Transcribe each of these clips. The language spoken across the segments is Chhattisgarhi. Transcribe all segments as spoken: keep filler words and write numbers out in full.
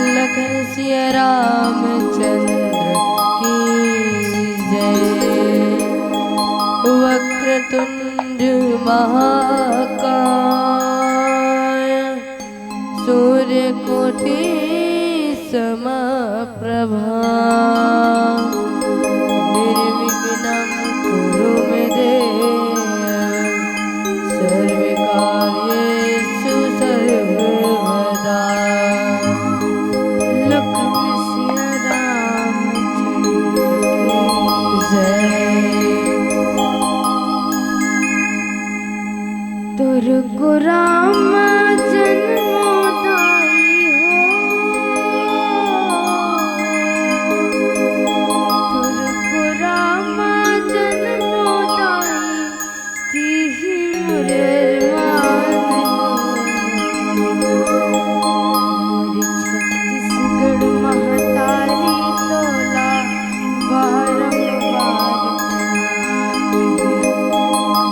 लखन सिया रामचंद्र की जय। वक्रतुंड महाकाय सूर्यकोटि समप्रभा। निर्विघ्नं कुरु मे देव सर्वकार्येषु सर्वदा। लखन सिया रामचंद्र की जय। तोर को राम जन्मो दाई हो, तोर को राम जन्मो दाई, तिही मोर अरमान हो। मोर छत्तीसगढ़ महतारी तोला बारंबार प्रणाम हे।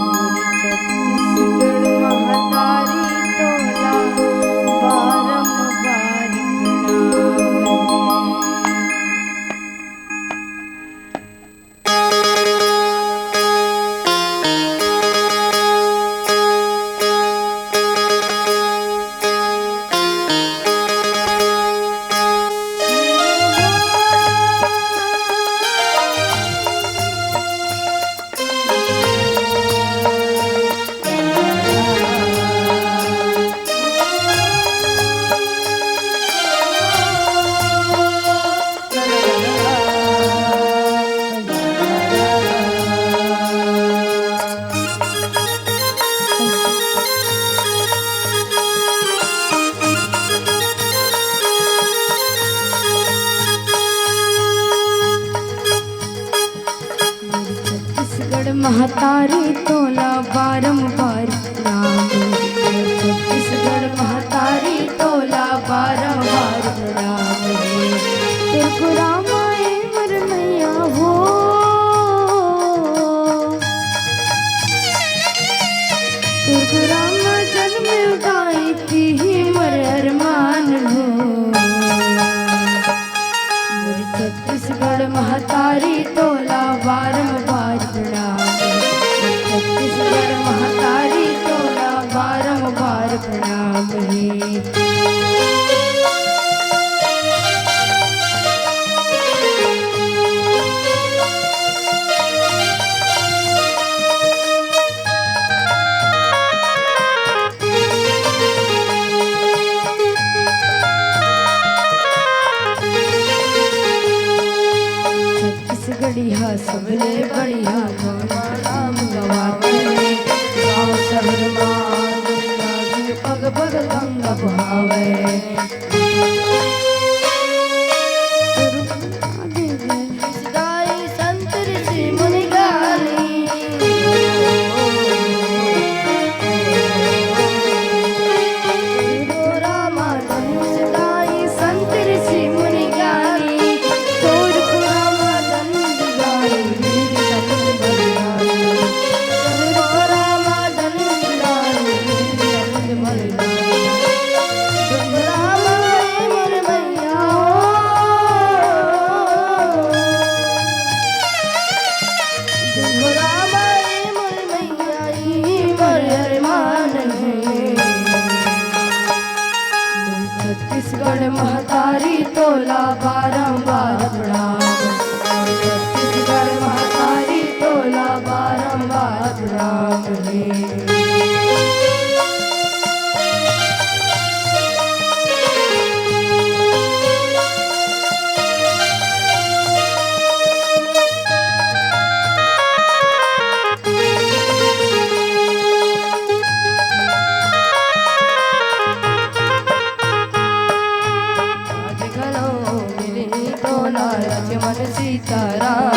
मोर छत्तीसगढ़ महतारी तोला बारंबार प्रणाम हे। छत्तीसगढ़ महतारी तोला बारंबार प्रणाम हे। छत्तीसगढ़ महतारी तोला बारंबार प्रणाम हे। तोर को राम ए मोर मैया हो, तोर को राम जन्म दाई, तिही मोर अरमान हो। मोर छत्तीसगढ़ महतारी तोला बारंबार प्रणाम हे। मोर छत्तीसगढ़ महतारी तोला बारंबार प्रणाम हे। छत्तीसगढ़िया सबले बढ़िया गाना गवाथे। गाँव शहर मा गंगा जी, पग पग गंगा बहावे। गाई संत ऋषि मुनि ज्ञानी। छत्तीसगढ़ महतारी तोला बारंबार प्रणाम। छत्तीसगढ़ महतारी तोला बारंबार प्रणाम हे। लक्ष्मण सीताराम।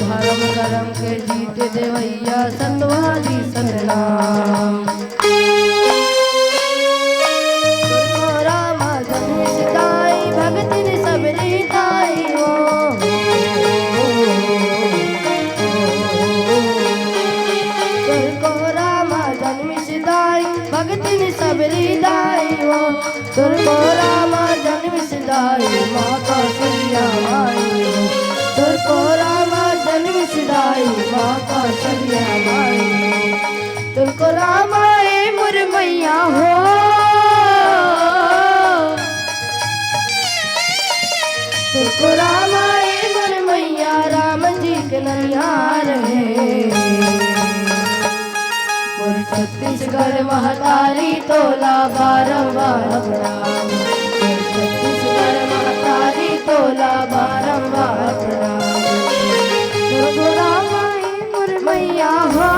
धर्म करम के जीत देवैया सतवाली सतनाम। तुलको रामा जन्म सिधाई भगतिन सबरी दाई हो। तुलको रामा जन्म सिधाई भगतिन सबरी दाई हो। तुलको रामा जन्म सिधाई माँ कौशल्या माई हो। तुलको रामा जन्म सिधाई माँ कौशल्या माई हो। तुलको रामा ए मोर मैया हो। तुलको रामा ए मोर मैया राम जी के ननिहार हे। मोर छत्तीसगढ़ महतारी तोला बारंबार प्रणाम। मोर छत्तीसगढ़ महतारी तोला बारंबार प्रणाम। मोर गोरा माई मोर मैया हो।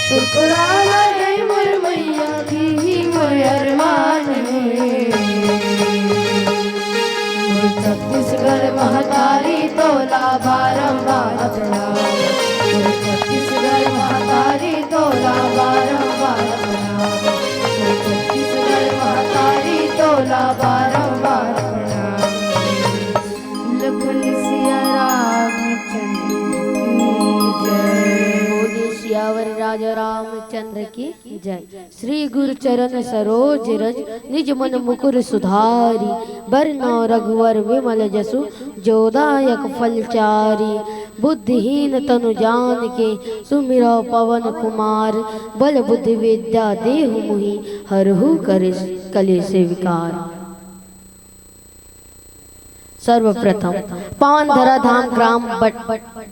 मोर गोरा माई मोर मैया की ही मोर अरमान हे। मोर छत्तीसगढ़ महतारी तोला बारंबार प्रणाम। मोर छत्तीसगढ़ महतारी तोला बारंबार प्रणाम। मोर छत्तीसगढ़ महतारी तोला बारंबार प्रणाम। लखन सिया रामचंद्र की जय। बोलिए सियावर राजा रामचंद्र की जय। श्री गुरु चरण सरोज रज निज मन मुकुर सुधारी। बरनउँ रघुवर विमल जसु जो दायक फल चारी। बुद्धिहीन तनु जानिके सुमिरउँ पवन कुमार। बल बुद्धि विद्या देहु मोहि हरहु कलेस कलेस विकार। सर्वप्रथम पावन धराधाम ग्राम बट-,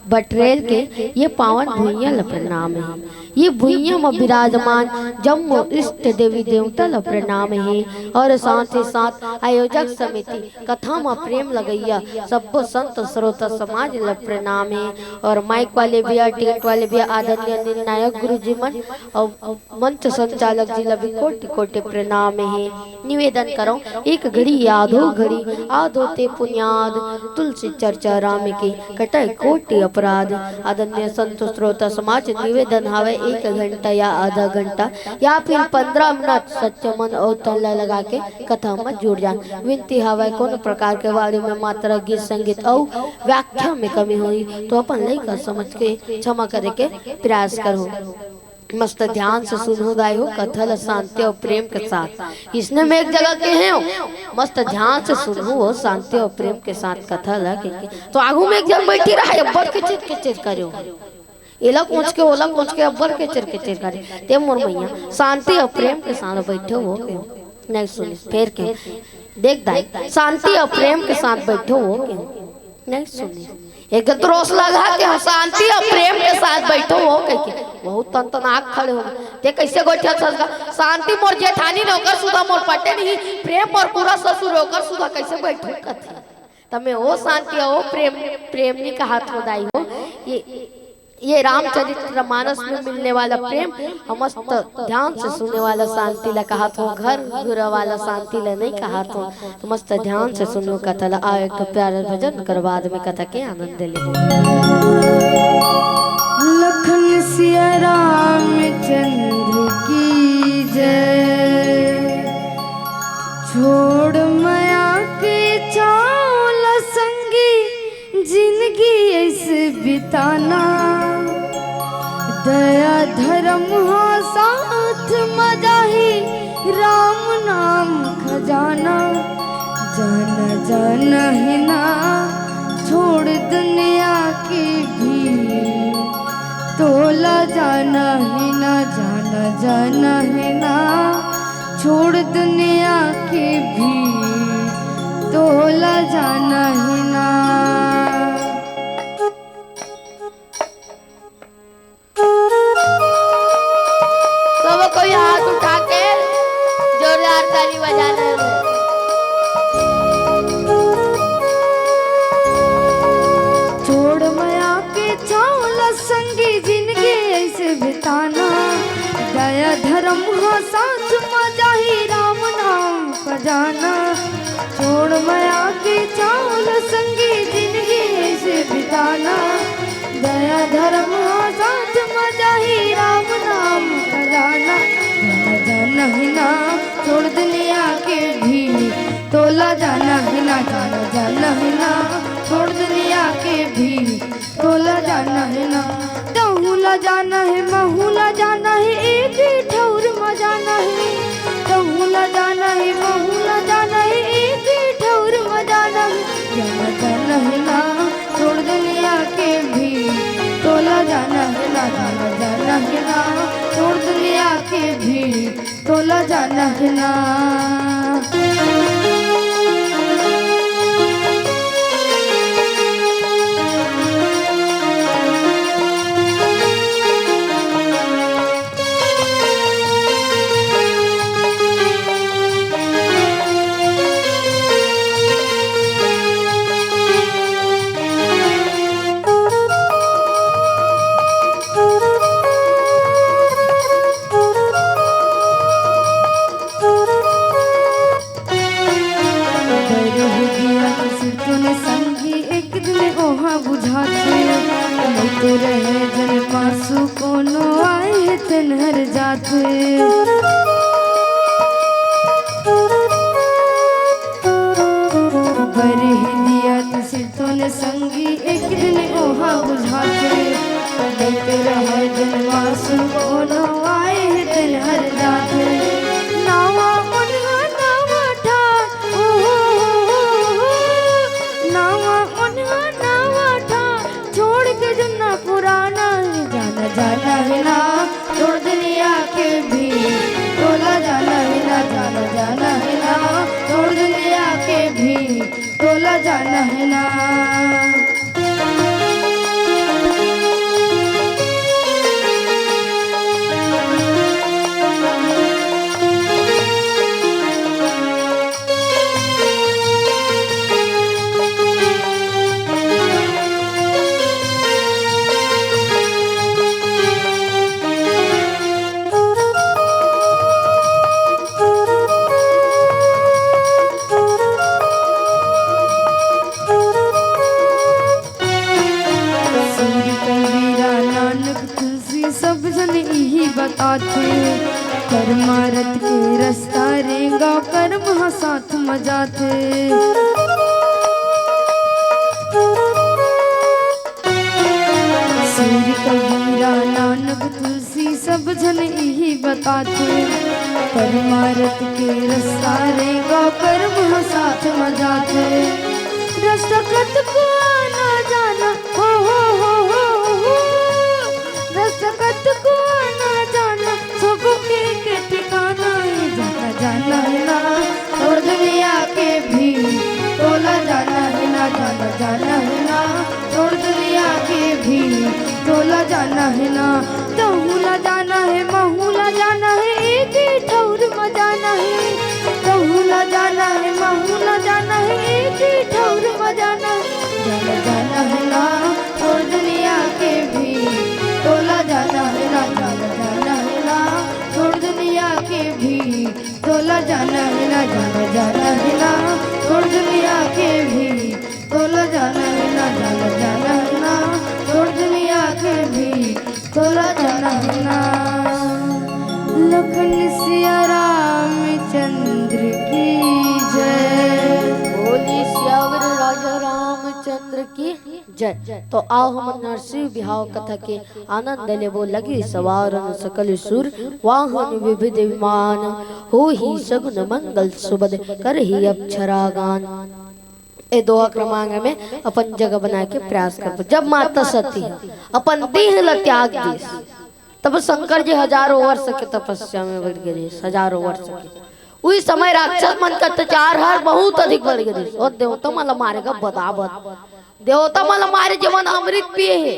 बटरेल के ये पावन भुइयां ल प्रणाम हे। ये भुइयां म विराजमान जम्मो इष्ट देवी देवता ल प्रणाम हे और साथ ही साथ आयोजक समिति, कथा म प्रेम लगइया सब्बो संत श्रोता समाज ल प्रणाम हे और माइक वाले भैया, टेंट वाले भैया, आदरणीय निर्णायक गुरु जी मन और मंच संचालक जी ल भी कोटि कोटि प्रणाम हे। निवेदन करौं, एक घड़ी आधो घड़ी आधो ते पुनियाद, तुलसी चर्चा राम के कटय कोटि अपराध। आदरणीय संत श्रोता समाज, निवेदन हवय, एक घंटा या आधा घंटा या फिर पंद्रह मिनट सच्चे मन अउ तन ला लगा के कथा म जुड़ जान। विनती हवय, कोनो प्रकार के वाणी में मात्रा, गीत संगीत अउ व्याख्या में कमी होही तो अपन लइका समझ के क्षमा करे के प्रयास करहू। मस्त ध्यान से सुनहू दाई हो कथा ल शांति अउ प्रेम के साथ। इसने में एक जगह कहे हो, मस्त ध्यान से सुनहू हो शांति अउ प्रेम के साथ कथा ल कहिके। तो आगू में एक झन बइठे रहय, अब्बड़ किचिर किचिर करे हो। एला कोंच के, ओला कोंच के, अब्बड़ किचिर किचिर करे। ते मोर मइया, शांति अउ प्रेम के साथ बइठे हो के। नहीं सुने, फेर के। देख दाई, शांति अउ प्रेम के साथ बइठे हो के। नहीं सुने। एक तो रोस लगा के हम शांति अउ प्रेम के साथ बइठे हो कहिके। बहुत तनतनाक खड़े हो गे। ते कइसे गोठिया ससगा? शांति मोर जेठानी ने ओकर सुधा मोर पटे नहीं, प्रेम मोर पूरा ससुर ओकर सुधा कइसे बइठे कथे? त मैं ओ शांति अउ ओ प्रेम, प्रेम नहीं कहत हो दाई हो। ये, ये रामचरित्र मानस में मिलने वाला प्रेम अउ मस्त ध्यान से सुने वाला शांति ला कहत हो, घर घुरा वाला शांति ला नहीं कहत हो। तो मस्त ध्यान से सुनो कथा ला। आओ एक ठो प्यारा भजन कर बाद में कथा के आनंद ले। लखन सिया रामचंद्र की जय। छोड़ मया के चावल संगी, जिनगी ऐसे बिताना। दया धर्म हा साथ म जाही, राम नाम खजाना। जाना जाना हे ना, छोड़ दुनिया की भीड़। तोला जाना हे ना, जाना जाना हे ना, छोड़ दुनिया की भीड़। तोला जाना हे ना। सब कोई हाथ उठा के जोरदार ताली बजाना है। छोड़ मया के चावल संगी, जिनगी ऐसे बिताना। दया धर्म हा साथ म जाही, राम नाम जाना, छोड़ मया के चावल संगी जिंदगी ऐसे बिताना। दया धर्म हा साथ म जाही, राम नाम का जाना। जाना, जाना है ना, छोड़ दुनिया के भीड़, तोला जाना है ना, जाना, जाना है ना, छोड़ दुनिया के भीड़, तोला जाना है ना। तहूँ ला जाना है, महूँ ला जाना है, एक ही ठौर म जाना है। तहूँ ला जाना है, महूँ ला जाना है, एक ही ठौर म जाना है। जाना, जाना है ना, छोड़ दुनिया के भीड़, तोला जाना है ना, जाना, जाना है ना, छोड़ दुनिया के भीड़, तोला जाना है ना। बरह दिया के सिर तोने संगी, एक दिन ओहा बुझाथे। लइते रहे जन मासु, कोनो आए हे तेन हर जाथे। बरह दिया के सिर तोने संगी, एक दिन ओहा बुझाथे। लइते रहे जन मासु, कोनो आए हे तेन हर जाथे। नावा ओनहा नावा ठा, ओ हो हो हो हो हो। नावा ओनहा नावा ठा, छोड़ के जुन्ना पुराना। जाना, जाना है ना, छोड़ दुनिया के भीड़, तोला जाना है ना, जाना, जाना है ना, छोड़ दुनिया के भीड़, तोला जाना है ना। सूरी कबीरा नानक तुलसी सब झन इही बताथे, परमारथ के रस्ता रेंगा, करम ह साथ म जाथे। सूरी कबीरा नानक तुलसी सब झन इही बताथे, परमारथ के रस्ता रेंगा, करम ह साथ म जाथे। रस्ता कतको आना जाना, हो, हो, हो, हो, हो। रस्ता कतको आना जाना, सबके के ठिकाना हे। जाना, जाना है ना, छोड़ दुनिया के भीड़, तोला जाना है ना, जाना, जाना है ना, छोड़ दुनिया के भीड़, तोला जाना है ना। तहूँ ला जाना है, महूँ ला जाना है, एक ही ठौर म जाना है। तहूँ ला जाना है, महूँ ला जाना है, एक ही ठौर म जाना है। जाना, जाना है ना, छोड़ दुनिया के भीड़, तोला जाना है ना, जाना, जाना है ना, छोड़ दुनिया के भीड़, तोला जाना है ना, जाना, जाना है ना, छोड़ दुनिया के भीड़, तोला जाना है ना, जाना, जाना है ना, छोड़ दुनिया के भीड़, तोला जाना है ना। लखन सिया रामचंद्र की जय। बोली सियावर राजा रामचंद्र की जय। तो आओ हमन नरसिंह बिहाव कथा के आनंद लेबो। लगी सवार अनु सकल सुर, वाहन विविध विमान, होही सगुन मंगल सुबद, करही अक्षरा गान। ए दोहा क्रमांक में अपन जगह बनाए के प्रयास करबो। जब माता सती ह अपन देह ल त्याग दिस, तब शंकर जी हजारों वर्ष के तपस्या में बैठ गए, हजारों वर्ष के। उही समय राक्षस मन के अत्याचार हर बहुत अधिक बढ़ गए। ओ देवता मन ल मारे का बदाबद, देवता मन ल मारे, जेमन अमृत पिए हे।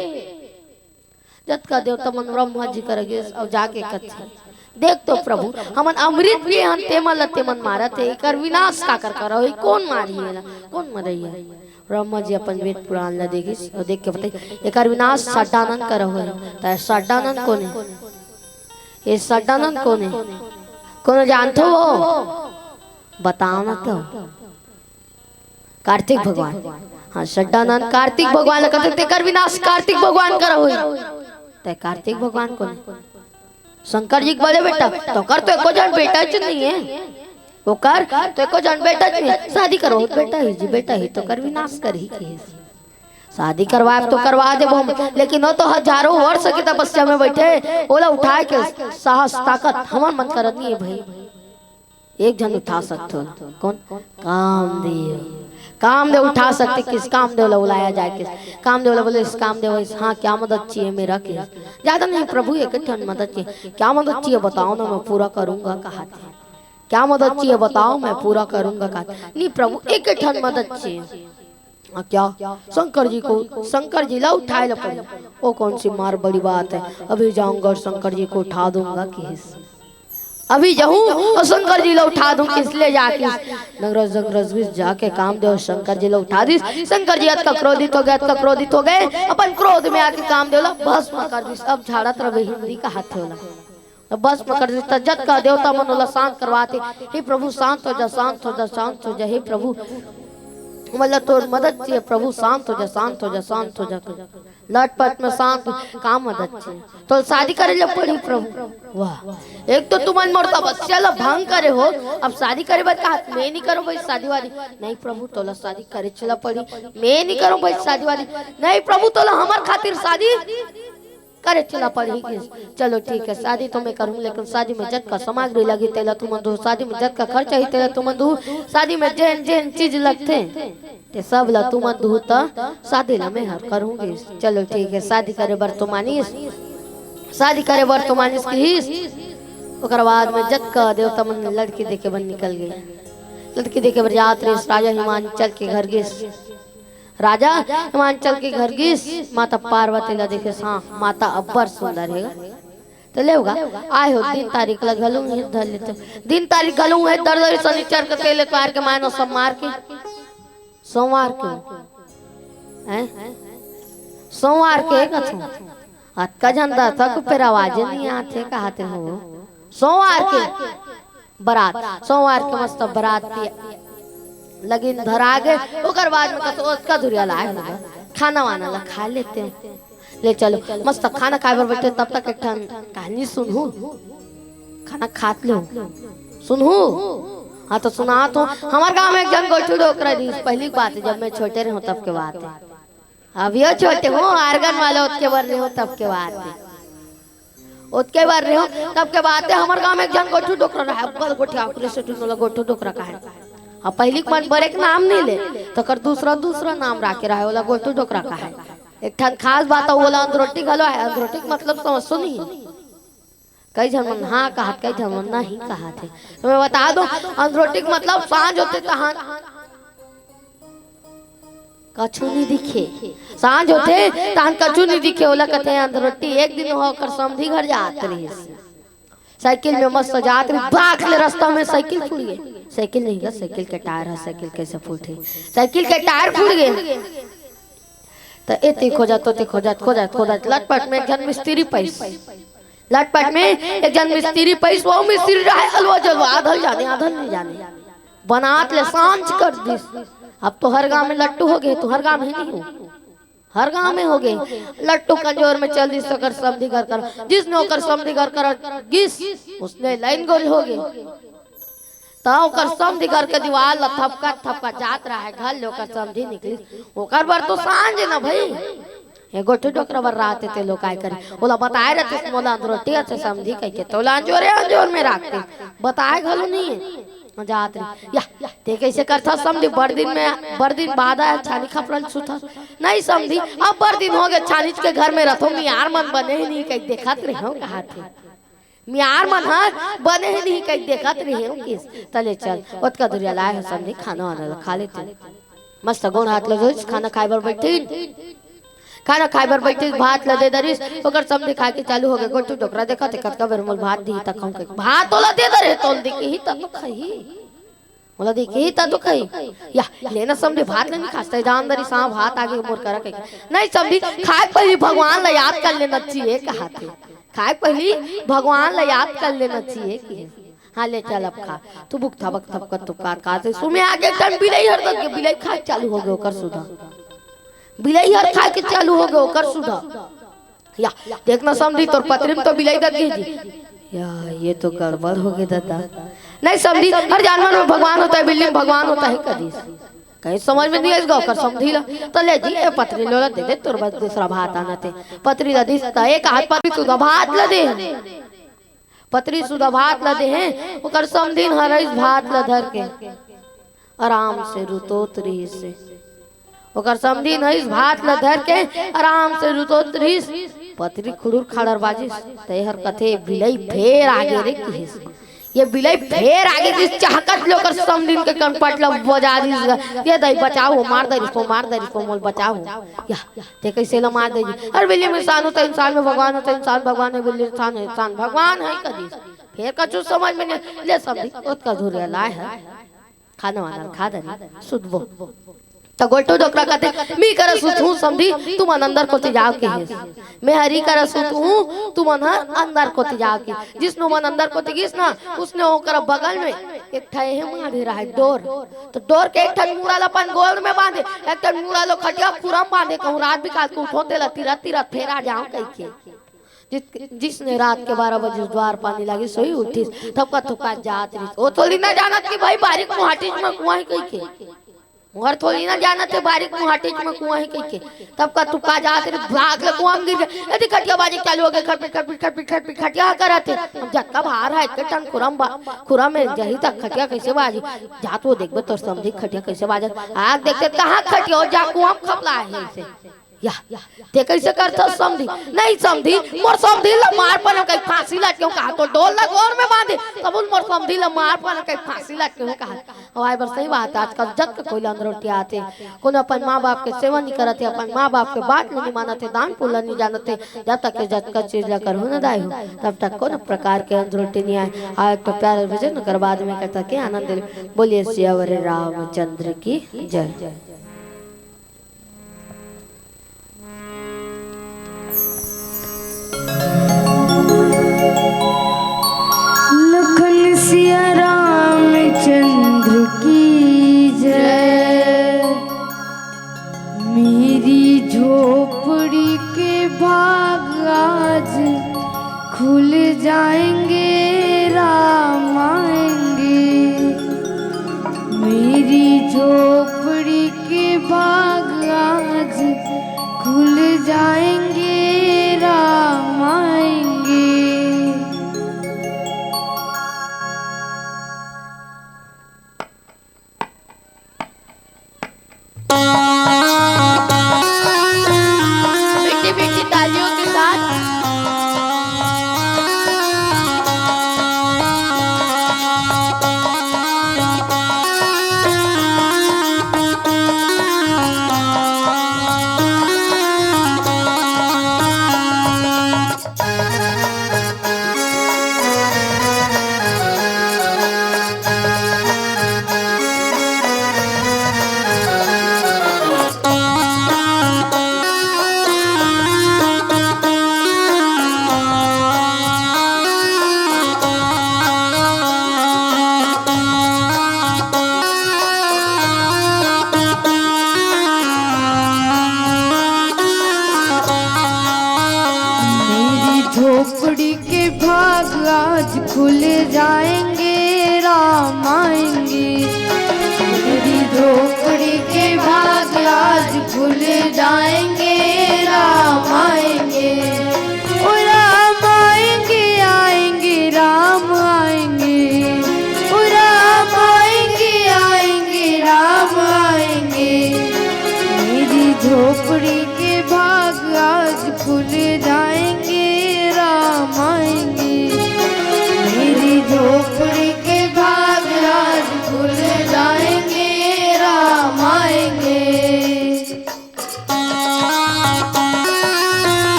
जतका देवता मन ब्रह्मा जी करा गिस अउ जाके कथे, "देख तो प्रभु, हमन अमृत पिए हन, तेमन ल तेमन मारत हे, एकर विनाश काकर करव हे? कोन मारही एला? कोन मरइया?" ब्रह्मा जी अपन वेद पुराण ल देखिस अउ देख के बताइस, "एकर विनाश सड्डानन करव हे।" त सड्डानन कोन हे? ये सड्डानन कोन हे? कोनो जानथो वो? बताओ ना तो। कार्तिक भगवान। हाँ, षड्डानंद कार्तिक भगवान ला कथे, "तेकर विनाश कार्तिक भगवान करा होई।" ते कार्तिक भगवान कोन? शंकर जी के बड़े बेटा, तो कर तो एको झन बेटा च नहीं है। ओकर तो एको झन बेटा च नहीं है। शादी करो, बेटा ही जी, बेटा ही तो कर विनाश कर ही के। शादी करवाए तो करवा देबो हम, लेकिन वो तो हजारों वर्ष की तपस्या में बैठे, ओला उठाए के साहस ताकत हमन मन करत नहीं है भाई। एक झन उठा सकथो। कोन? कामदेव। कामदेव उठा सकथे किस? कामदेव ला बुलाया जाए किस? कामदेव ला बोले, "इस कामदेव, इस, हाँ, क्या मदद चाहिए मेरा किस?" ज्यादा नहीं प्रभु, एक ठन मदद चाहिए। "क्या मदद चाहिए बताओ ना, मैं पूरा करूंगा," कहा थे। "क्या मदद चाहिए बताओ, मैं पूरा करूंगा," कहा थे। "नहीं प्रभु, एक ठन मदद चाहिए।" "हाँ, क्या?" "शंकर जी को, शंकर जी ला उठाए ला पड़ी।" "वो कौन सी मार बड़ी बात है, अभी जाऊंगा और शंकर जी को उठा दूंगा किस?" अभी जाहूं और शंकर जी ला उठा दूं किस ले जाके। नगरज जंगरज घिस जाके कामदेव शंकर जी ला उठा दिस। शंकर जी अतका क्रोधित हो गए, अतका क्रोधित हो गए, अपन क्रोध में आके कामदेव ला भस्म कर दिस। अब झाड़त रहे हिंदी का हाथ होला। अब भस्म कर दिस, त जतका देवता मन ओला शांत करवाते, "हे प्रभु शांत हो जा, शांत हो जा, शांत हो जा, हे प्रभु, मतलब तोर मदद चाहिए प्रभु, शांत हो जा, शांत हो जा, शांत हो जा।" लटपट में शांत, का मदद चाहिए? तो शादी करे ले पड़ी प्रभु। वाह, एक तो तुमन मोर तपस्या ला भंग करे हो, अब शादी करे बर कहा, "मैं नहीं करूं भाई शादी वादी।" "नहीं प्रभु, तोला शादी करे चला पड़ी।" "मैं नहीं करूं भाई शादी वादी।" "नहीं प्रभु, तोला हमर खातिर शादी करे चला पड़ी।" "चलो ठीक है, शादी तो मैं करूं, लेकिन शादी में जतका सामग्री लगी तेला तुमन दू, शादी में जतका खर्चा ही तेला तुमन दू, शादी में जेन जेन चीज लगथे ते सब ला तुमन दुहू त शादी ला मैं हर करूंगी।" "चलो ठीक है।" शादी करे बर तो मानिस, शादी करे बर तो मानिस किहिस। ओकर बाद में जतका देवता मन लड़की देखे बर निकल गए। लड़की देखे बर जात रहिस, राजा हिमांचल के घर गिस। राजा हिमांचल के घर गिस, माता पार्वती ला देखे, हाँ, माता अब्बड़ सुंदर हे। त ले होगा, आए हो, दिन तारीख ला घलो हे धर लेते। दिन तारीख घलो हे धर धर, शनिचर के तेल एतवार के मायनो सब मार के, सोमवार के, हैं? सोमवार के कथो। अतका झन दर्शक फेर आवाजे नहीं आथे, कहाते हो। सोमवार के बरात, सोमवार के मस्त बरात के लगिन धरा गे। ओकर बाद में कथो ओतका धुरिया लाए होगा, खाना वाना ला खा लेते हैं। ले चलो, मस्त खाना खाए बर बैठे, तब तक एक ठन कहानी सुनहू, खाना खात ले सुनहू। हाँ, तो सुनात हूँ। हमार गांव में एक झन गोठू डोकरा रहिस, पहली बात है, जब मैं छोटे रहूँ तब के बात है। अभियो छोटे हूँ, आर्गन वाले ओतके बर रहूँ तब के बात है। ओतके बर रहूँ तब के बात है। हमार गांव में एक झन गोठू डोकरा रहे, अब्बड़ गोठिया, ओकरे से टूनो ला गोठू डोकरा कहे। अब पहली के मन बड़े के नाम नहीं ले, तो कर दूसरा, दूसरा नाम राखे रहे, ओला गोठू डोकरा कहे। एक ठन खास बात है, ओला अंदरोटी घलो है। अंदरोटी के मतलब समझ सुनी, कई झन मन हाँ कहत, कई झन मन नहीं कहत है। तो मैं बता दूं, अंदरोटी के मतलब सांझ होते तहान कछु नहीं दिखे, सांझ होते तहान कछु नहीं दिखे, ओला कहते हैं अंदरोटी। एक दिन वो ओकर समधी घर जात रहिस, साइकिल में मस्त जात रहिस, बाक ले रास्ता में साइकिल फूट गए। साइकिल नहीं गा, साइकिल के टायर है, साइकिल कैसे फूटे? साइकिल के टायर फूट गए। त एती खोजत, ओती खोजत, खोजत, खोजत, लटपट में एक झन मिस्त्री पइस। लटपट में एक झन मिस्त्री पइस, वो मिस्त्री रहे अलवा जलवा, आधल जाने, आधल नहीं जाने। बनात ले सांझ कर दिस। अब तो हर गांव में लट्टू हो गए, तो हर गांव ही नहीं हो, हर गांव में हो गए। लट्टू कंजोर में चल दिस, ओकर समधी घर कर, जिसने ओकर समधी घर कर गिस, उसने लाइन गोल हो गए। त ओकर समधी घर के दीवार ला थपकत थपकत जात रहे, घर ले ओकर समधी निकली। ओकर बर तो सांझ हे ना भाई, ए गोठू डोकरा बर रात हे ते लोग काय करे। ओला बताए रहते, मोला अंदरोटी अच्छे समधी कह के, तोला अंजोरे अंजोर में राखते, बताए घलो नहीं है। जात रही, या, ते कैसे करथा समधी, बड़ दिन में, बड़ दिन बाद आया, छानी खपरल सुथा। नहीं समधी, अब बड़ दिन हो गए, छानीच के घर में रथो, मियार मन बने ही नहीं, कहीं देखत रहे हो, कहा थे। मियार मन ह बने ही नहीं कहीं देखत रहे हो किस। तले चल, ओतका दुरिया लाए हो समधी, खाना वाना ला खा लेते। मस्त गोड़ हाथ ला धोइस, खाना खाए बर बैठिन। खाना खाए बर बैठिस, भात ला दे दरिस, ओकर समधी खाए के चालू हो गए। गोठू डोकरा देखत हे, कतका बेर मोल भात दी त खाऊं के। भात ओला दे दरे, तोल दे के ही त तो खाही। मोला देखही त तो खाही। या, लेना समधी भात ला नहीं खास, तै जान दरी सांव भात आगे मोर करा कही। नहीं समधी, खाए पहली भगवान ला याद कर लेना चाहिए, कहा थे। खाए पहली भगवान ला याद कर लेना चाहिए कि हाँ, ले चल अब खा। तू बुक थबक थबक तो का, का से सुमे आगे एक ठन बिलई हर दे, बिलई खाए चालू हो गे ओकर सुधा। बिलई हर खाए के चालू हो गे ओकर सुधा। या, देखना समधी, तोर पतरी में तो बिलई दे गे जी। या, ये तो गड़बड़ हो गे दादा। नहीं समधी, हर जानवर में भगवान होता है, बिल्ली में भगवान होता है कदी। कहीं समझ में नहीं आइस गा ओकर समधी ला। तो ले जी, ए पतरी ला दे दे, तोर बस दूसरा भात आना ते। पतरी ला दिस, त एक हाथ पतरी सुधा भात ला दे। पतरी सुधा भात ला दे हे, ओकर समधिन हरइस भात ला धर के आराम से रुतोत रिहिस हे। ओकर समधिन हइस भात ला धर के आराम से रुतोत रिहिस। पतरी खुड़ुर खाड़र बाजिस, ते हर कथे, "बिलई फेर आगे रे," किहिस। ये बिलई फेर आगे, जिस चहकत ले ओकर समधिन के कनपट ला बजा दिस। "ये दाई बचाओ, मार दे रिसो, मार दे रिसो, मोल बचाओ।" या, ते कैसे ला मार दे जी? अरे बिल्ली में इंसान होता है, इंसान में भगवान होता है, इंसान भगवान है, बिल्ली इंसान है, इंसान भगवान है कदी। फेर कछु समझ में नहीं, ले समधी, ओतका झुरिया लाए है। खाना वाना खा दे, सुतबो। त गोल्टू डोकरा कथे, "मी करा सुतहूँ समधी, तुमन अंदर कोती जाव," किहिस। "मैं हरी करा सुतहूँ, तुमन हर अंदर कोती जाव," किहिस। जिसने मन अंदर कोती गिस ना, उसने ओकर बगल में एक ठा एहे माढ़े रहे डोर। तो डोर के एक ठन मुड़ा ल अपन गोड़ में बांधे, एक ठन मुड़ा ल खटिया खुरम बांधे, कहूँ रात बिकाल के उठो तेला तिरत तिरत फेर आ जाओ कहिके। जिस, जिसने रात के बारह बजे द्वार पानी लागे सोई उठिस, तब का तुका जात रहिस। ओ थोड़ी ना जानत कि भाई बारिक मुहाटिच में कुआं है कहिके। ओहर थोड़ी ना जानत हे बारिक मुहाटिच में कुआं है कहिके। तब का तुका जात रहिस, भाग ले कुआं में गिर गए। यदि खटिया बाजे चालू हो गए, खटपिट, खटपिट, खटपिट, खटपिट, खटिया करत हे। अब जतका भार है, इतने टन खुरम बा-, खुरम में जही तक खटिया कैसे बाजी? जात वो देखबे तोर समधी खटिया कैसे बाजत। आग देखते कहाँ खटिया हो, जा कुआं में खपला है इसे। या, ते कैसे करथस समधी? नहीं समधी, मोर समधी ल मार पन कहीं फांसी लटके कहा तो डोर ल गोड़ में बांधे, तब उन मोर समधी ल मार पन कहीं फांसी लटके कहा। अउ आए बर सही बात, आजकल जग के कोई ल अंधरोटी आथे, कोनो अपन माँ बाप के सेवा नहीं करत हे, अपन माँ बाप के बात ल नहीं मानत हे, दान पुण्य ल नहीं जानत हे। जब तक के जतका चीज ल करहु न दाई हो, तब तक कोनो प्रकार के अंधरोटी नहीं आए। आए तो प्यार भजन कर बाद में करता के आनंद ले। बोलिए सियावर रामचंद्र की जय। लखन सिया रामचंद्र की जय। मेरी झोपड़ी के भाग आज खुल जाएंगे, राम आएंगे। मेरी झोपड़ी के भाग आज खुल जाएंगे, राम आएंगे। मीठी मीठी तालियों के साथ।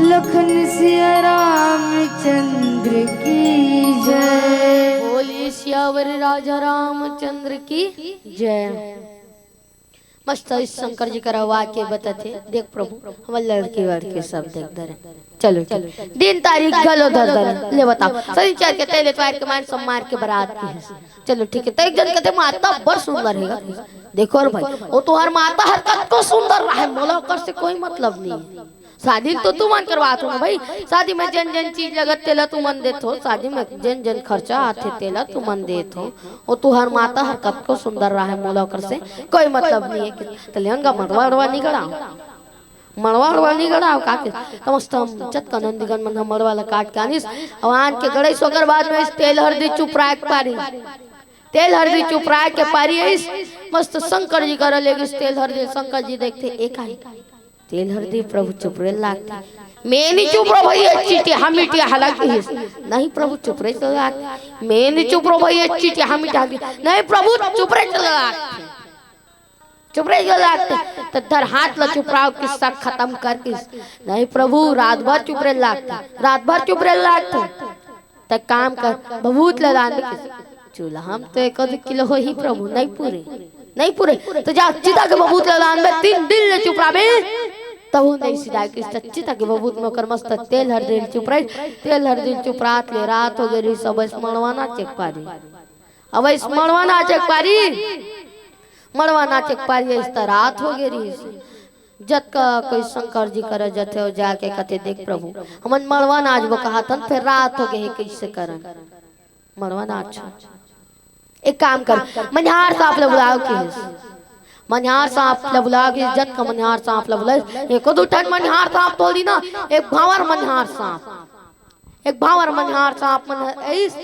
लखन सिया रामचंद्र की जय। बोलिए सियावर राजा रामचंद्र की जय। मस्त इस शंकर जी करा वाक्य बताथे, देख प्रभु, हमर लड़की वड़की सब देख धरे। चलो, चलो, दिन तारीख घलो धर धरे। ले बताओ, शनिचर के तेल एतवार के मार सोमवार के बरात के हे। चलो ठीक है, तो एक जन कहते माता बड़ सुंदर है। देखो रे भाई, वो तुहार माता हर कतको सुंदर रहे, मोला ओकर से कोई मतलब नहीं है। शादी तो तुमन करवात हो ना भाई, शादी में जेन जेन चीज लगत तेला तुमन देत हो, शादी में जेन जेन खर्चा आथे तेला तुमन देत हो। वो तुहार माता हर कतको सुंदर रहे, मोला ओकर से कोई मतलब नहीं है। कि तले अंगा मड़वा अड़वा नहीं गड़ाओ, मड़वा अड़वा नहीं गड़ाओ का के? कम से कम जतका नंदीगण मन ह मड़वा ला काट के आनिस, अब आन के गड़ाइस, ओकर बाद में तेल हरदी चुपराए के पारी, तेल हरदी चुपराए के पारी आइस, मस्त शंकर जी करा ले गिस तेल हरदी। शंकर जी देखथे, ए काई तेल हरदी प्रभु चुपरे लागथे। मैं नहीं चुप रहो भैया, चिटिया मिटिया हला गिस। नहीं प्रभु चुपरे चला लागथे। मैं नहीं चुप रहो भैया, चिटिया मिटिया हला गिस। नहीं प्रभु चुपरे चला लागथे। चुपरे चला लागथे। त धर हाथ ला चुपराव किस्सा खत्म कर किस। नहीं प्रभु रात भर चुपरे लागथे, रात भर चुपरे लागथे। त काम कर, भभूत ला लान दे किस। चूल्हा हम तो एक आध किलो होही प्रभु, नहीं पूरे, नहीं पूरे। त जा चिता के भभूत ला लान दे, तीन दिन ले चुपराबे, तहु नहीं सिदाय किस। त चिता के भभूत में ओकर मस्त तेल हरदी चुपराई, तेल हरदी चुपरात ले रात हो गे रहिस, अब अइस मड़वा नाचे के पारी, अब अइस मड़वा नाचे के पारी, मड़वा नाचे के पारी, अइस त रात हो गे रहिस। जतका कोई शंकर जी करा जथे अउ जाके कथे, देख प्रभु, हमन मड़वा नाचबो कहत हन, फेर रात हो गे हे, कइसे करन? मड़वा नाच। एक काम कर, मनिहार सांप ल बुलाव किहिस। मनिहार सांप ल बुलाव किहिस, जतका मनिहार सांप ल बुलाइस, एको दू ठन मनिहार सांप थोड़ी ना, एक भांवर मनिहार सांप, एक भांवर मनिहार सांप मन अइस।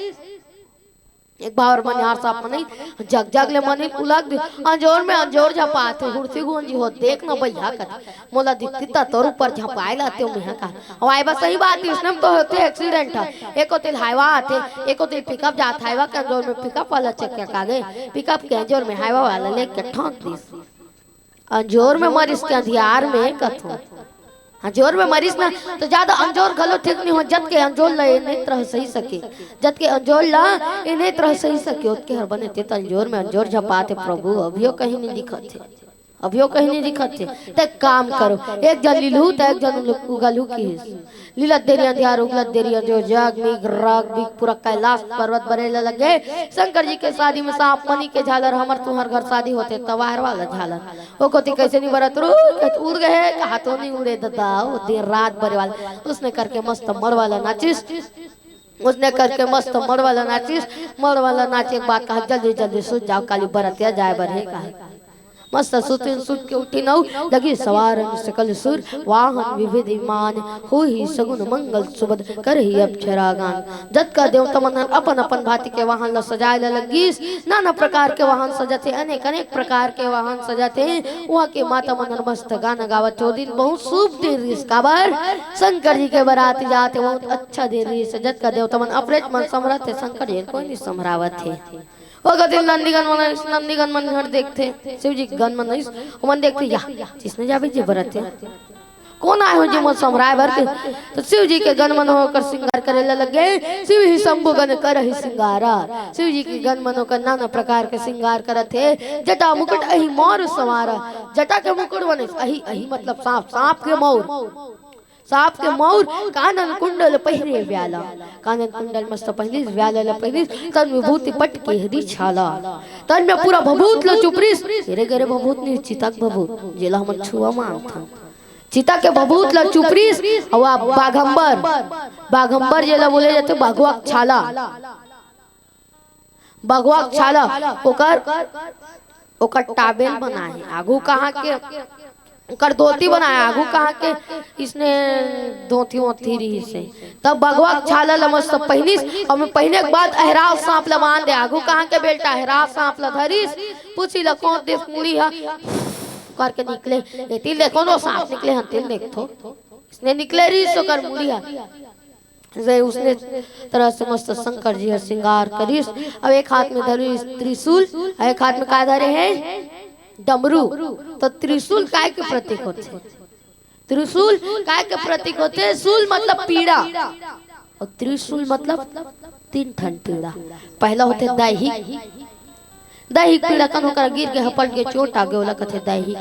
एक भांवर मनिहार सांप मन अइस, जग जग ले मन उलग दे, अंजोर में अंजोर झपाथे, हुड़सी गुंजी हो, देख न भैया कथे, मोला दिखती त तोर ऊपर झपाए लाते मेहा का। अउ आए बस सही बात, इसने में तो होथे accident ह। एको तिल हाईवा आथे, एको तिल पिकअप जात, हाईवा के अंजोर में पिकअप वाला चक्का कागे, पिकअप के अंजोर में हाईवा वाला लेके ठोंक दिस। अंजोर में मरिस के अंधियार में कथो। अंजोर में मरिस ना, तो ज्यादा अंजोर घलो ठीक नहीं हो, जत के अंजोर ला ए नहीं तरह सही सके, जत के अंजोर ला ए नहीं तरह सही सके, ओतके हर बने ते त अंजोर में अंजोर झपाथे प्रभु, अभियो कहीं नहीं दिखत हे। अभियो कहीं नहीं दिखत हे। ते काम करो, एक जन लिलहू त एक जन उगलहू किहिस। लिलत देरी अंधियार, उगलत देरी अंजोर, जग मिग राग बिग, पूरा कैलाश पर्वत बरे ला लगे। शंकर जी के शादी में सांप मनी के झालर, हमर तुहर घर शादी होथे तवार वाला झालर। ओ कोती कैसे नहीं बरत रू, कहत उड़ गए, कहा तो नहीं उड़े ददा, वो दिन रात बरे वाला। उसने करके मस्त मड़ वाला नाचिस। उसने करके मस्त मड़ वाला नाचिस, मड़ वाला नाचे के बाद कहा, "जल्दी जल्दी सुत जाओ, काली बरतिया जाए बर हे," कहा। मस्त सुतिन, सुत के उठिन अउ लगिन सवारन सकल सुर, वाहन विविध विमान, होही सगुन मंगल सुभद, करही अक्षरा गान। जतका देवता मन हन अपन अपन भांति के वाहन ल सजाए ल लगिस। नाना प्रकार के वाहन सजत हे, अनेक अनेक प्रकार के वाहन सजत हे। उहाँ के माता मन हन मस्त गाना गावत हे। ओ दिन बहुत शुभ दिन रिहिस, काबर शंकर जी के बरात जात हे, बहुत अच्छा दिन रिहिस। जतका देवता मन अपरेच मन संभरत हे, शंकर जी कोई नहीं संभरावत हे। ओ कति नंदीगण मन आइस, नंदीगण मन हर देखथे, शिव जी के गण मन आइस, ओमन देखथे, या, जिसने जाबे जे बरत हे। कोन आए हो जे मोर संभराए बर के? तो शिव जी के गण मन होकर श्रृंगार करे ला लगे। शिव ही शंभु गण करहि श्रृंगारा। शिव जी के गण मन होकर नाना प्रकार के श्रृंगार करत हे। जटा मुकुट अहि मौर संवारा। जटा के मुकुट बने अहि, अहि मतलब सांप, सांप के मौर। सांप के मौर, कानन कुंडल पहिरे व्याला। कानन कुंडल मस्त पहिरिस, व्याला ल पहिरिस, तन विभूति पट केहरी छाला। तन में पूरा भभूत ल चुपरिस, तेरे गरे भभूत नहीं, चिता के भभूत, जेला हमन छुआ मानथन। चिता के भभूत ल चुपरिस, अउ आ बाघंबर, बाघंबर जेला बोले जाथे, बघवा के छाला। बघवा के छाला, ओकर, ओकर टाबेल बनाए हे। आघू कहाँ के, ओकर धोती बनाए, आघू कहाँ के, इसने धोती वोती रिहिस हे। तब बघवा के छाला ल मस्त पहिनिस, अउ में पहिने के बाद अहराव सांप ल बांध दे। आघू कहाँ के बेल्टा अहराव सांप ल धरिस, पूछी ल कोंद दिस मुड़ी ह, करके निकले। एती ले कोनो सांप निकले हन, तेन देखथो। इसने निकले रिहिस ओकर मुड़ी ह। जय उसने तरह से मस्त शंकर जी ह श्रृंगार करिस। अब एक हाथ में धरिस त्रिशूल, अउ एक हाथ में का धरे हे? डमरू। तो त्रिशूल काय के प्रतीक होथे? त्रिशूल काय के प्रतीक होथे? शूल मतलब पीड़ा, अउ त्रिशूल मतलब तीन ठन पीड़ा। पहला होथे दैहिक, दैहिक पीड़ा, कन ओकर गिर के हपट के चोट आगे, ओला कथे दैहिक।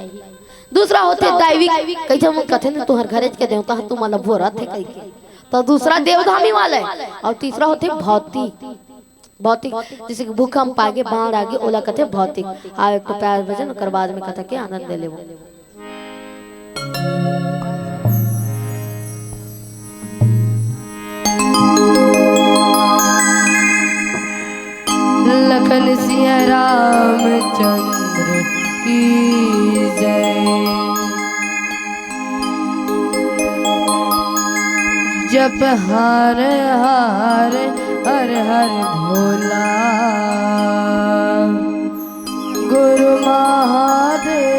दूसरा होथे दैविक, कइसे मन कथे न, तुहर घरेच के देवता ह तुमन ल बोरत हे कहिके, तो दूसरा देवधामी वाला हे। अउ तीसरा होथे भौतिक, भौतिक, जइसे कि भूकंप आगे, बाढ़ आगे, ओला कथे भौतिक। आओ एक ठो प्यार भजन, ओकर बाद में कथा के आनंद ले लेबो। लखन सिया रामचंद्र की जय। जप हर हर हर हर भोला गुरु महादेव।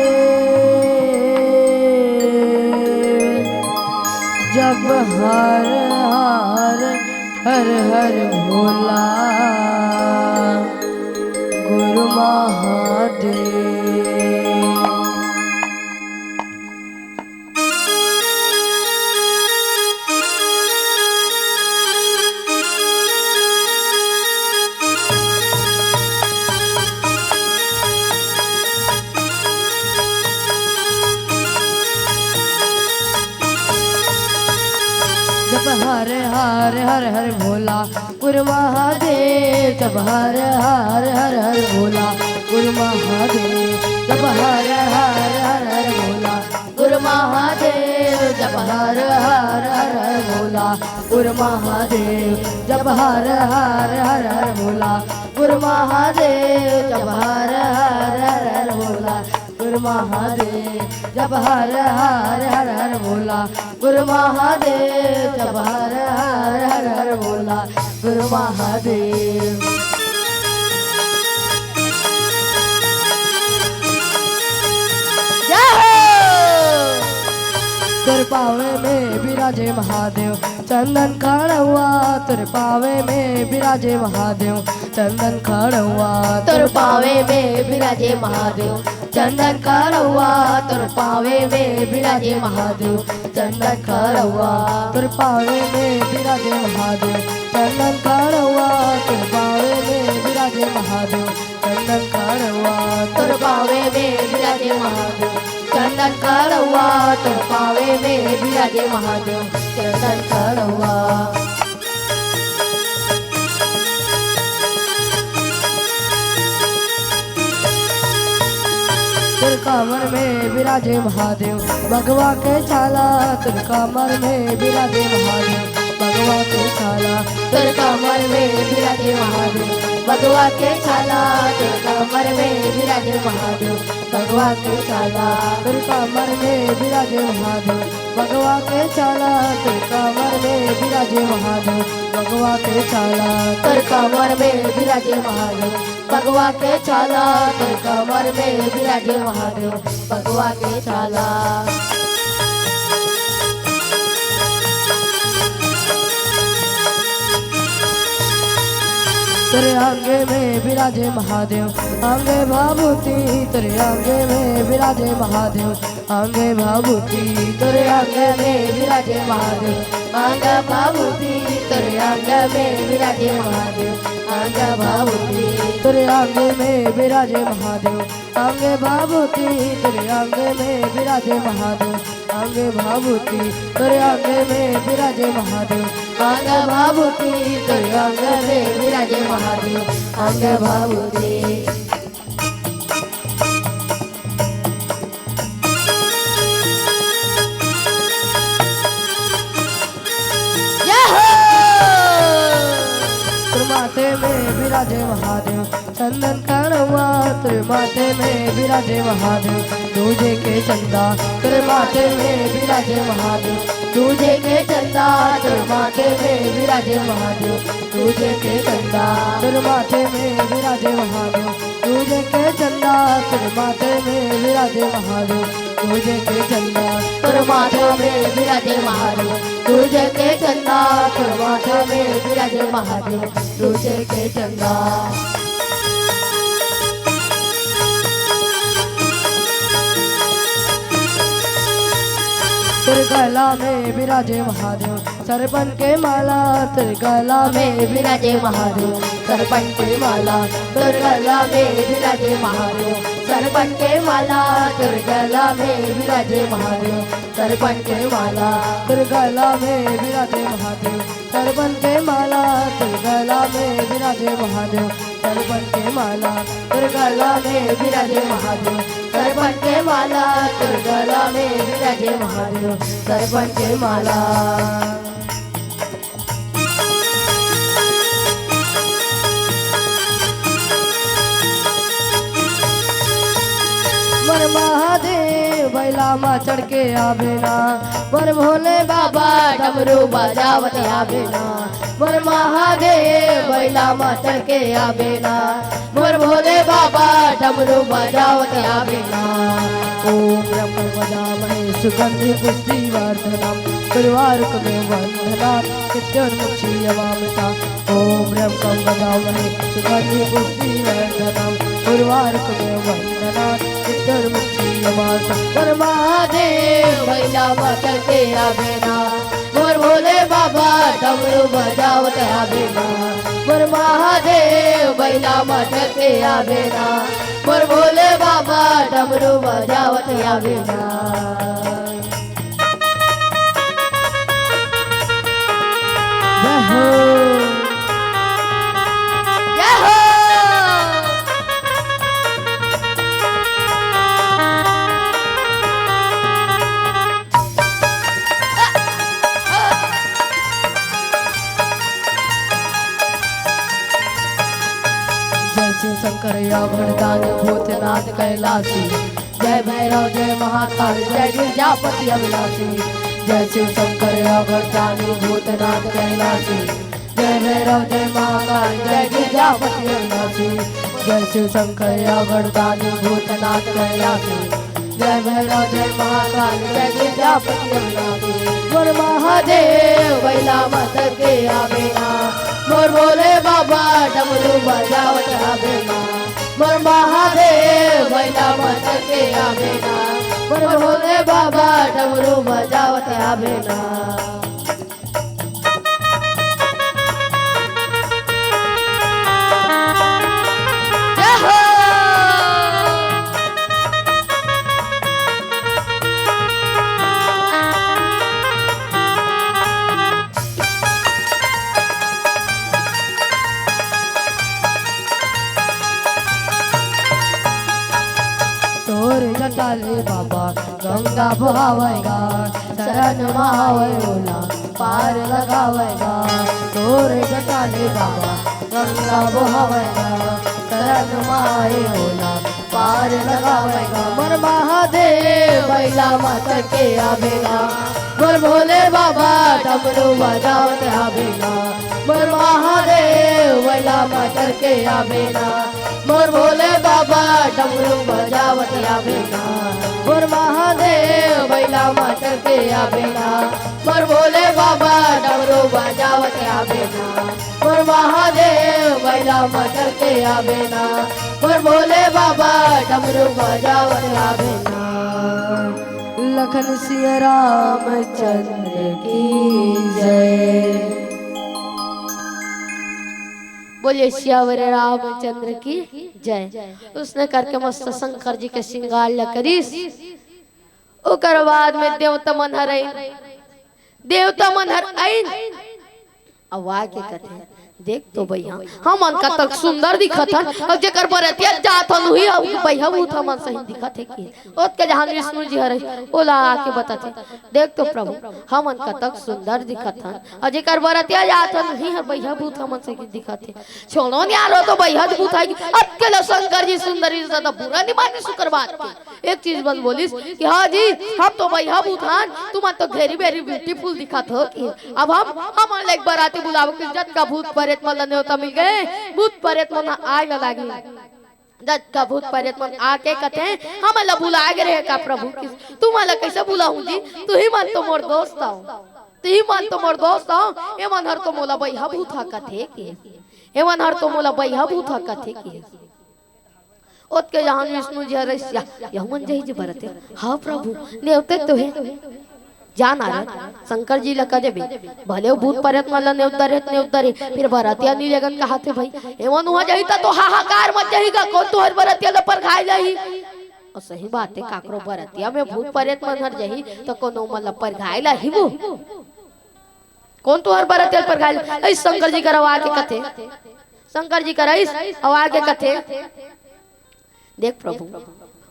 जप हर हर हर हर भोला गुरु महादेव। जप हर हर हर हर भोला गुरु महादेव, जप हर हर हर हर भोला गुरु महादेव, जप हर हर हर हर भोला गुरु महादेव, जप हर हर हर हर भोला गुरु महादेव, जप हर हर हर हर भोला गुरु महादेव, जप हर हर हर हर भोला गुरु महादेव, जप हर हर हर हर भोला गुरु महादेव, जप हर हर हर हर भोला गुरु महादेव। जय हो। तोर पावे में विराजे महादेव, चंदन खड़वा तोर पावे में विराजे महादेव, चंदन खड़वा तोर पावे में विराजे महादेव, चंदन खड़वा तोर पावे में विराजे महादेव, चंदन खड़वा तोर पावे में विराजे महादेव, चंदन खड़वा तोर पावे में विराजे महादेव, चंदन खड़वा तोर पावे में विराजे महादेव, चंदन खड़वा तोर पावे में विराजे महादेव, चंदन खड़वा। तोर कमर में विराजे महादेव, बघवा के छाला, तोर कमर में विराजे महादेव, बघवा के छाला, तोर कमर में विराजे महादेव, बघवा के छाला, तोर कमर में विराजे महादेव, बघवा के छाला, तोर कमर में विराजे महादेव, बघवा के छाला, तोर कमर में विराजे महादेव, बघवा के छाला, तोर कमर में विराजे महादेव, बघवा के छाला, तोर कमर में विराजे महादेव, बघवा के छाला। तोरे अंगे में विराजे महादेव, अंगे भाभूति, तोरे अंगे में विराजे महादेव, अंगे भाभूति, तोरे अंगे में विराजे महादेव, अंगे भाभूति, तोरे अंगे में विराजे महादेव, अंगे भाभूति, तोरे अंगे में विराजे महादेव, अंगे भाभूति, तोरे अंगे में विराजे महादेव, अंगे भाभूति, तोरे अंगे में विराजे महादेव, अंगे भाभूति, तोरे अंगे में विराजे महादेव, अंगे भाभूति। जय हो। तोर माथे में विराजे महादेव, चंदन खड़वा तोर माथे में विराजे महादेव, दूजे के चंदा तोर माथे में विराजे महादेव, दूजे के चंदा तोर माथे में विराजे महादेव, दूजे के चंदा तोर माथे में विराजे महादेव, दूजे के चंदा तोर माथे में विराजे महादेव, दूजे के चंदा तोर माथे में विराजे महादेव, दूजे के चंदा तोर माथे में विराजे महादेव, दूजे के चंदा। तोर गला में बिराजे महादेव, सरपन के माला। तोर गला में बिराजे महादेव, सरपन के माला। तोर गला में बिराजे महादेव, सरपन के माला। तोर गला में बिराजे महादेव, सरपन के माला। तोर गला में बिराजे महादेव, सरपन के माला। तोर गला में बिराजे महादेव, सरपन के माला। तोर गला में बिराजे महादेव, सरपन के माला। तोर गला में बिराजे महादेव, सरपन के माला। मोर महादेव बैला मा चढ़ के आबे ना, मोर भोले बाबा डमरू बजावत आबे ना। मोर महादेव बैला मा चढ़ के आबे ना, मोर भोले बाबा डमरू बजावत आबे ना। ओम ब्रह्म वजामहे सुगंधि पुष्टि वर्धनम, उर्वारुक में वंदना, मृत्युर्मुक्षीयमामृता। ओम ब्रह्म वजामहे सुगंधि पुष्टि वर्धनम, उर्वारुक में वंदना, मृत्युर्मुक्षीयमामृता। मोर महादेव बैला मा चढ़ के आबे ना, मोर भोले बाबा डमरू बजावत आबे ना। मोर महादेव बैला मा चढ़ के आबे ना। मोर भोले बाबा डमरू बजावत आबे ना। जय हो। जय हो। जय शिव शंकर या भंडारी भूतनाथ कैलाशी, जय भैरव जय महाकाल जय गिरजापति अविनाशी। जय शिव शंकर या भंडारी भूतनाथ कैलाशी, जय भैरव जय महाकाल जय गिरजापति अविनाशी। जय शिव शंकर या भंडारी भूतनाथ कैलाशी, जय भैरव जय महाकाल जय गिरजापति अविनाशी। मोर महादेव बैला मा चढ़ के आबे ना, मोर भोले बाबा डमरू बजावत आबे ना। मोर महादेव बैला मा चढ़ के आबे ना, मोर भोले बाबा डमरू बजावत आबे ना। जय हो। तोर जटा ले बाबा गंगा बोहावय गा, शरण मा आवय ओला पार लगावय गा। तोर जटा ले बाबा गंगा बोहावय गा, शरण मा आवय ओला पार लगावय गा। मोर महादेव बैला मा चढ़ के आबे गा, मोर भोले बाबा डमरू बजावत आबे गा। मोर महादेव बैला मा चढ़ के आबे गा, मोर भोले बाबा डमरू बजावत आबे ना। मोर महादेव बैला मा चढ़ के आबे ना, मोर भोले बाबा डमरू बजावत आबे ना। मोर महादेव बैला मा चढ़ के आबे ना, मोर भोले बाबा डमरू बजावत आबे ना। लखन सिया रामचंद्र की जय। बोलिए सियावर रामचंद्र की जय। उसने करके मस्त शंकर जी के श्रृंगार ल करिस। ओकर बाद में देवता मन हर आइन, देवता मन हर आइन। अब आके कथे, "देख तो भैया, हमन कतक सुंदर दिखत हन, अउ जेकर बरतिया जात हन, उही अउ बइहा भूत हमन सही दिखत हे कि?" ओतके जहान विष्णु जी हर ओला आके बताथे, "देख तो प्रभु, हमन कतक सुंदर दिखत हन, अउ जेकर बरतिया जात हन, उही हर बइहा भूत हमन सही दिखत हे।" छोड़ो न यार, वो तो बइहा भूत हे कि। अतके ल शंकर जी सुंदर जी ज्यादा बुरा नहीं मानिस ओकर बात के। एक चीज बस बोलिस कि, "हाँ जी, हम तो बइहा भूत हन, तुमन तो very very beautiful दिखत हो कि।" अब हम, हमन ल एक बराती बुलाबो कि जतका भूत परेत मन ल नेवता मिल गे, भूत परेत मन आय ल लागी। जतका भूत परेत मन आके कथे, "हमन ल बुलाए गे रहे का प्रभु कि तुमन ल कइसे बुलाहूं जी? तुही मन तो मोर दोस्त हव, तुही मन तो मोर दोस्त हव, ए मन हर तो मोला बइहा भूत ह कथे कि, ए मन हर तो मोला बइहा भूत ह कथे कि।" ओतके जहान विष्णु जी हर रहिस, "या, यहू मन जही जी बरत हे।" "हाँ प्रभु, नेवते तो हे।" जा नारद, शंकर जी ला कह देबे, भले वो भूत परेत मन ला नेवत दरे, नेवत दरे, फेर बरतिया नी लेगन कहाथे भाई। एमन उहाँ जाही त तो हाहाकार मच जाही गा, कोन तुँहर बरतिया ला परघाय लाही? अउ सही बात हे, काकरो बरतिया में भूत परेत मन हर जाही त कोनो मन ला परघाय लाही वो? कोन तुँहर बरतिया ला परघाय लाही? अई शंकर जी करा आके कथे, शंकर जी करा अउ आके कथे, देख प्रभु,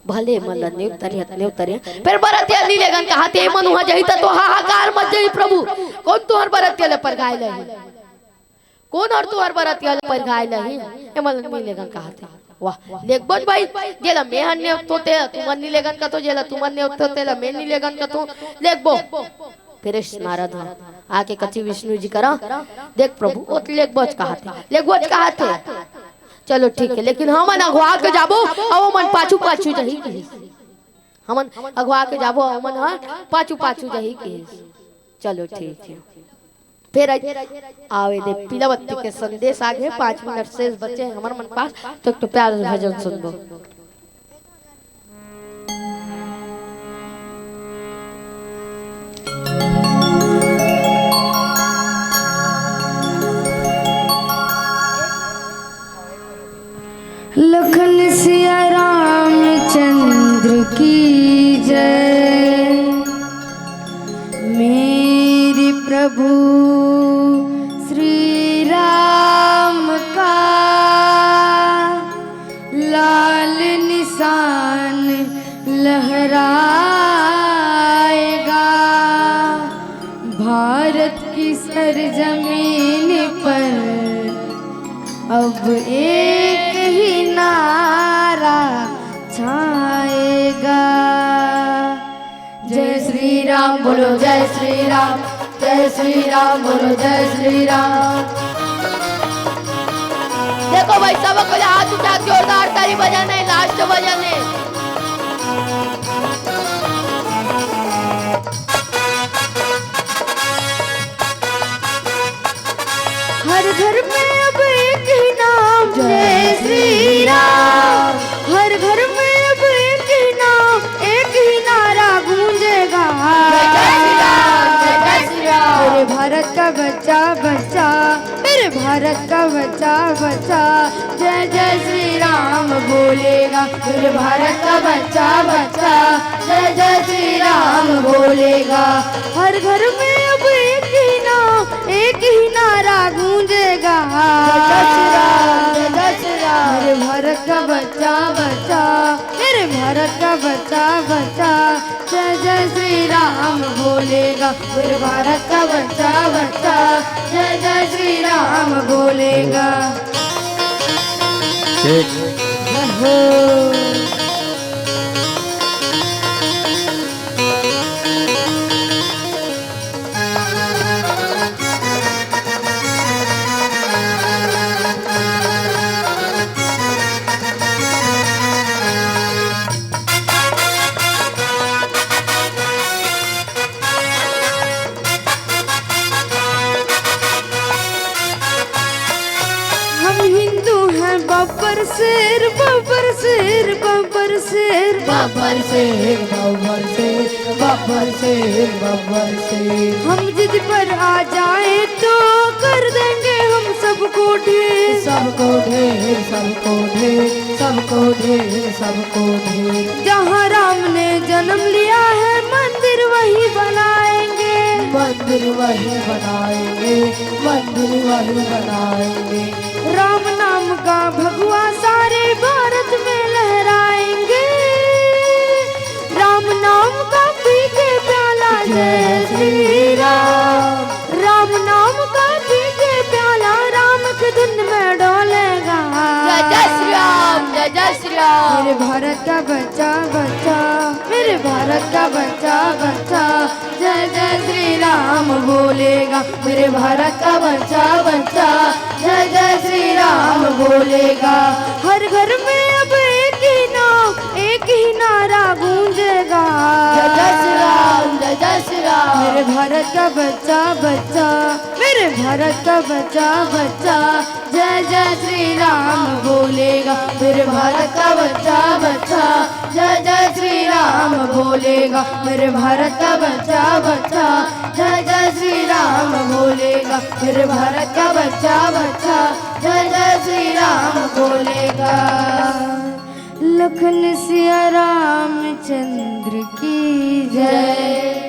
भले मन ला नेवत दरे, नेवत दरे, फेर बरतिया नी लेगन कहाथे, एमन उहाँ जाही त तो हाहाकार मच जाही प्रभु, कोन तुँहर बरतिया ला परघाय लाही? कोन हर तुँहर बरतिया ला परघाय लाही? एमन ला नी लेगन कहाथे। वाह, लेगबोच भाई, जेला मैं हर नेवतों ते, तुमन नी लेगन कथो, जेला तुमन नेवतों तेला मैं नी लेगन कथो, लेगबो। फेर नारद ह आके कथे विष्णु जी करा, देख प्रभु, वो त लेगबोच कहाथे, लेगबोच कहाथे। चलो ठीक हे, लेकिन हमन अघवा के जाबो, अउ ओमन पाछू पाछू जाही कहिस। हमन अघवा के जाबो, ओमन ह पाछू पाछू जाही कहिस। चलो ठीक हे। फेर आवे दे पीला बत्ती के संदेश आगे, पाँच मिनट शेष बचे हे हमर मन पास, तो एक ठो प्यार भजन सुनबो। लखन सिया रामचंद्र की जय। मेरे प्रभु श्री राम का लाल निशान लहराएगा। भारत की सरजमीन पर अब एक ही नारा छाएगा। जय श्री राम बोलो, जय श्री राम, जय श्री राम बोलो, जय श्री राम। देखो भाई, सब कोई हाथ उठा के जोरदार ताली बजाना हे, लास्ट भजन हे। हर घर में अब एक ही नाम जय श्री राम। हर घर में अब एक ही नाम, एक ही नारा गूंजेगा। जय जय श्री राम, जय जय श्री राम। मेरे भारत का बच्चा बच्चा, मेरे भारत का बच्चा बच्चा, जय जय श्री राम बोलेगा। मेरे भारत का बच्चा बच्चा, जय जय श्री राम बोलेगा। हर घर में अब एक ही नाम, एक ही नारा गूंजेगा। जय जय श्री राम, जय जय श्री राम। मेरे भारत का बच्चा बच्चा, मेरे भारत का बच्चा बच्चा, जय जय श्री राम बोलेगा। मेरे भारत का बच्चा बच्चा, जय जय श्री राम बोलेगा। ठीक। जय हो। हम हिंदू हैं, बब्बर शेर, बब्बर शेर, बब्बर शेर। बब्बर शेर, बब्बर शेर, बब्बर शेर, बब्बर शेर। हम जिद पर आ जाए तो कर देंगे हम सबको ढेर। सबको ढेर, सबको ढेर, सबको ढेर, सबको ढेर। जहाँ राम ने जन्म लिया है मंदिर वहीं बनाएंगे। मंदिर वहीं बनाएंगे, मंदिर वहीं बनाएंगे। राम नाम का भगवा सारे भारत में लहराएंगे। राम नाम का पी के प्याला जय श्री राम। राम नाम का पी के प्याला राम की धुन में डोलेगा। जय जय श्री राम, जय जय श्री राम। मेरे भारत का बच्चा बच्चा, मेरे भारत का बच्चा बच्चा, जय जय श्री राम बोलेगा। मेरे भारत का बच्चा बच्चा, जय जय श्री राम बोलेगा। हर घर में अब एक ही नाम, एक ही नारा गूंजेगा। जय जय श्री राम, जय जय श्री राम। मेरे भारत का बच्चा बच्चा, मेरे भारत का बच्चा बच्चा, जय जय श्री राम बोलेगा। मेरे भारत का बच्चा बच्चा, जय जय श्री राम बोलेगा, मेरे भारत का बच्चा बच्चा, जय जय श्री राम बोलेगा, मेरे भारत का बच्चा बच्चा, जय जय श्री राम बोलेगा। लखन सिया रामचंद्र की जय।